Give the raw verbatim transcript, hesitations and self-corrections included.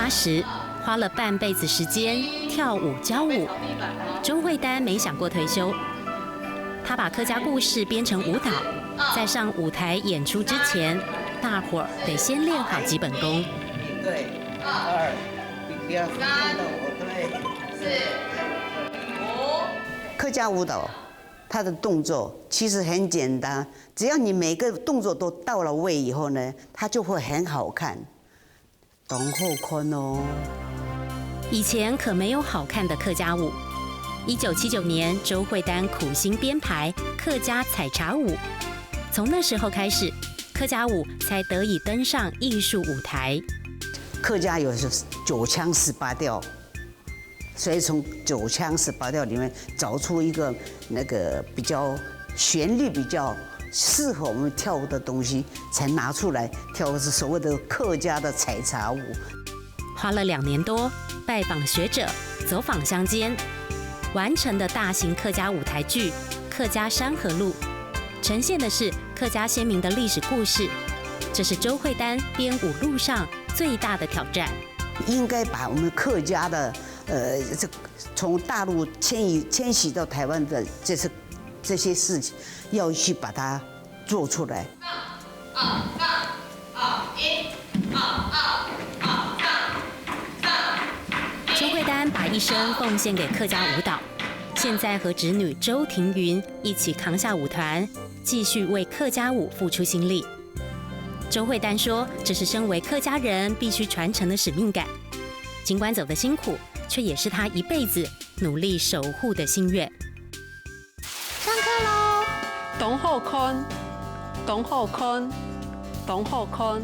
时，花了半辈子时间跳舞教舞。周慧丹没想过退休，她把客家故事编成舞蹈，在上舞台演出之前，大伙儿得先练好基本功。对，二，你不要碰到我，对。客家舞蹈，它的动作其实很简单，只要你每个动作都到了位以后呢，它就会很好看。同好看哦。以前可没有好看的客家舞。一九七九年，周慧丹苦心编排客家采茶舞，从那时候开始，客家舞才得以登上艺术舞台。客家有九腔十八调，所以从九腔十八调里面找出一个那个比较旋律比较适合我们跳舞的东西，才拿出来跳，是所谓的客家的采茶舞。花了两年多，拜访学者，走访乡间，完成的大型客家舞台剧《客家山河路》，呈现的是客家先民的历史故事。这是周慧丹编舞路上最大的挑战。应该把我们客家的，呃，这从大陆迁移迁徙到台湾的这些这些事情，要去把它做出来。周慧丹把一生奉献给客家舞蹈，现在和侄女周庭云一起扛下舞团，继续为客家舞付出心力。周慧丹说，这是身为客家人必须传承的使命感。尽管走得辛苦，却也是她一辈子努力守护的心愿。上课喽！同好看，同好看，同好看。